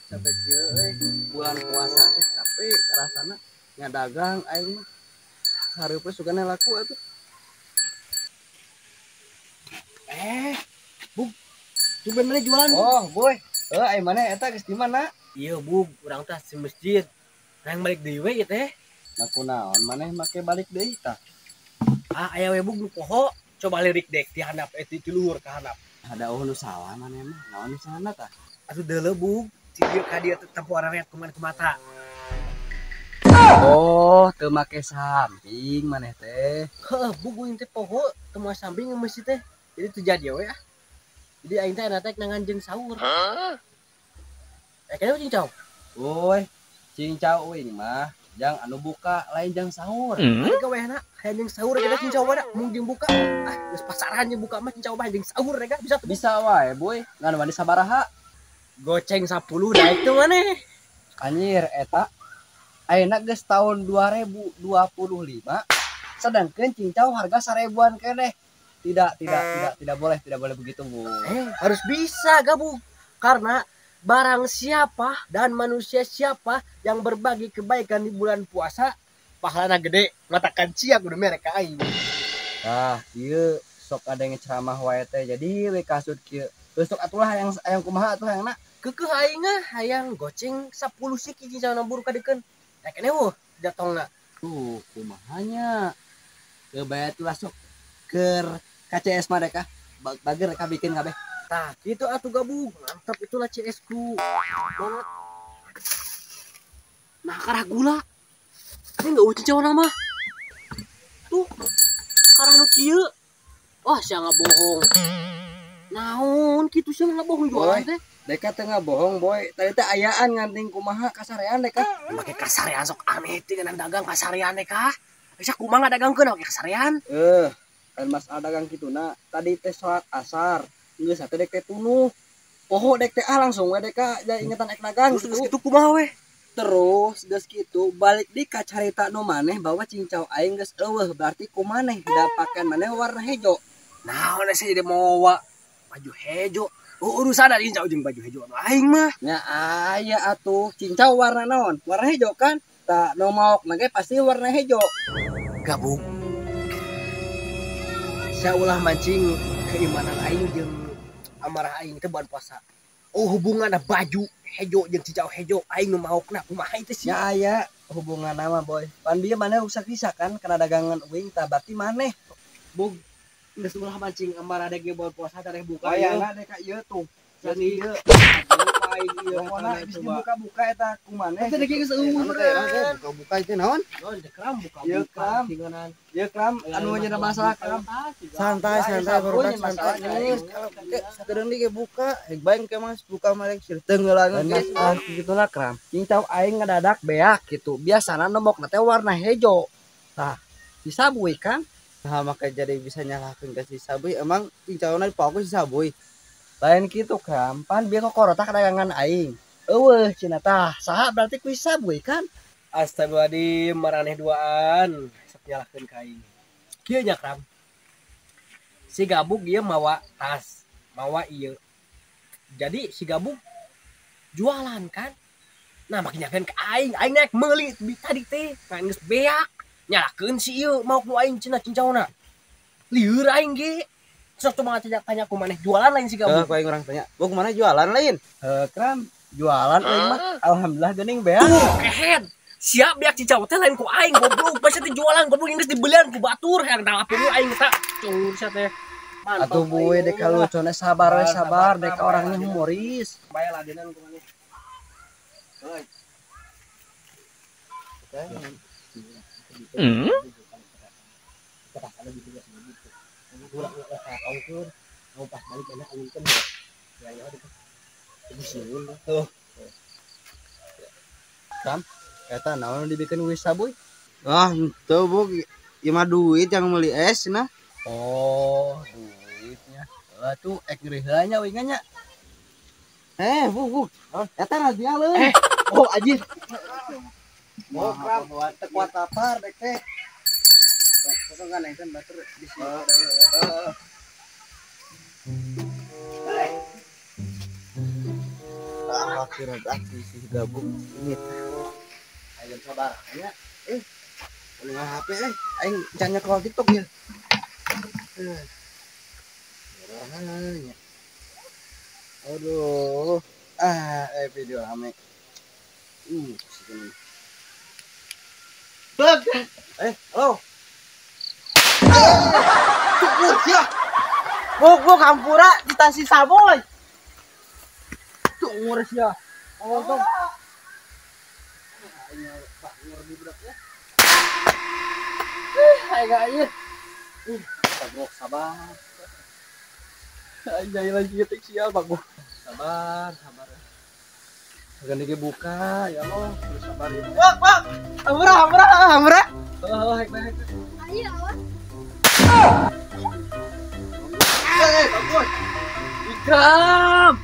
Capek kieu euy, bulan puasa teh capek rasana ngadagang aing mah. Hareupeun sugana laku atuh. Bug. Tumben mana jualan? Oh, boy. Heuh, ai maneh eta geus di mana? Iya, Bug, urang teh si masjid. Hayang balik deui we ieu teh. Nah, kunaon maneh make balik deui tah? Ah, aya we Bug nu poho. Coba lirik dek di handap ti luhur ka handap. Ada eueuh nu salah maneh mah. Naon nu salahna tah? Atuh deuleu Bug, si dieu ka dieu teh tempo arariat kumaha ku mata. Oh, teu make samping maneh teh. Heuh, Bug uing teh poho teu moal samping masjid teh. Jadi teu jadi we ah. Jadi aing teh enak teh nangan jeung sahur. Eh, kayaknya cincau. Woi, cincau uing mah jang anu buka lain jang sahur. Ari gawehna hayang jeung sahur kita cincau wae mung jeung buka. Ah, geus pasaran jeung buka mah cincau mah jeung sahur rega bisa tuh. Bisa wae, boy. Ngan mandi sabaraha? Goceng 10 daek teu maneh. Anjir eta ayeuna geus tahun 2025 sedangkan cincau harga 1000-an keneh. Tidak, tidak, tidak, tidak boleh, tidak boleh begitu, Bu. Harus bisa gabung. Karena barang siapa dan manusia siapa yang berbagi kebaikan di bulan puasa, pahalana gede, matakan cia kudu mere ka aing. Tah, ieu sok ada yang ceramah wae teh. Jadi we kasut kieu. Geus sok atulah hayang kumaha atuh hayangna? Keukeuh aing ah hayang goceng 10 siki cincau buru kadekeun. Rek keneh eueuh jatongna. Tuh, kumahanya? Teu bae atuh sok keur KCS mah rek ah. Bager rek bikin kabeh. Tah, gitu atuh gabung. Mantap itulah CS ku. Banget. Nah, karah gula. Ini enggak ucin cincau nama. Tuh. Karah nu kieu. Wah, sia ngabohong. Naon kitu sia ngabohong jualan teh? Deka teh ngabohong, boy. Tadi teh ayaan nganting kumaha kasarean deka. Make kasarean sok aneh teh ngeunang dagang kasarean deka. Bisa kumaha ngadagangkeun make kasarean? Kan masalah dagang kituna. Tadi teh salat asar. Geus atuh dek teh tunuh. Poho dek teh ah langsung we deka ja ingetan ek dagang. Terus geus kitu kumaha we? Terus geus kitu balik di ka carita nu maneh bahwa cincau aing geus eueuh berarti ku maneh didapakeun maneh warna hejo. Naon sia jadi mowa baju hejo. Oh, urusan ada cincau jeung baju hejo anu aing mah. Nya aya atuh cincau warna naon? Warna hejo kan? Tah nu maokna ge pasti warna hejo. Gabung. Sia ulah mancing keimanan aing jeung amarah aing teh bulan puasa. Oh, hubunganna baju hejo jeung cincau hejo aing nu maokna kumaha ieu teh sia? Nya aya hubunganna mah boy. Pan bieu maneh rusak bisa kan kana dagangan uing tah berarti maneh. Bug geus ulah mancing amarah dek bulan puasa teh buka ieu. Wayahna dek ieu tuh. Jadi ieu. Aing ieu pokona geus dibuka-buka eta ku maneh. Teh dek geus eueuh bener. Buka-buka itu naon? Naon teh kram buka-buka. Ieu kram. Tinggalan. Ieu kram anu nya masalah kram. Santai santai baru santai. Sakedeung ge buka, rek bae engke mas buka mah rek tenggelan ge. Gitulah kram. Cincau aing ngadadak beak gitu. Biasana nomokna teh warna hejo. Tah, si Sabuy kan? Nah, maka jadi bisa nyalahkeun ka si Sabuy. Emang cincauna dipaku si Sabuy. Lain kitu kram, pan bieu kokorotak dagangan aing. Eueuh cenah tah, saha berarti ku si Sabuy kan? Astagfirullahaladzim, maraneh duaan sok nyalahkeun ka aing. Kieu nya kram. Si Gabug ieu mawa tas, mawa ieu. Jadi si Gabug jualan kan? Nah, make nyalahkeun ka aing, aing naik meuli tadi teh, kan geus beak. Nyalahkeun si ieu maok nu aing cenah cincauna. Lieur aing ge. Sok cuma tanya ku maneh jualan lain si Gabug. Heuh, ku aing urang tanya. Bug mana jualan lain? Heuh, kram, jualan aing mah alhamdulillah geuning beak. Tuh, kehed. Siap beak cincau teh lain ku aing goblok. Pasti teh jualan goblok geus dibelian ku batur hayang talapun aing teh. Cur sia teh. Atuh boy dek lucone sabar we sabar dek orangnya humoris. Bae ladenan ku maneh. Heuy. Tuh. Kram, eta naon dibikin wis Sabuy? Ah, henteu Bug. Ieu mah duit yang meuli es nah. Oh, duitnya. Atuh ek ngeri heula nya uing nya. Bug, bug. Eta razia leuh. Oh, anjir. Oh, kram, teu kuat lapar dek teh. Kosong kan kan batur di sini. Heeh. Akhirnya aksi si gabung ini. Ayo sabar ya. Boleh HP aing can nyekel TikTok ya. Aduh. Video rame. Bug. Halo. Cukup ya. Buk hampura ditasi saboy. Cungur sia. Oh, dong. Aing bangor di budak ya. Aing ieu. Sabar, sabar. Aing jadi lagi ketik sial bagus. Sabar, sabar. Ganti buka ya Allah, terus sabar ya. Bak, bak. Hampura, hampura, hampura. Oh, hek, hek. Ayo, awas. Bagus. Ikram.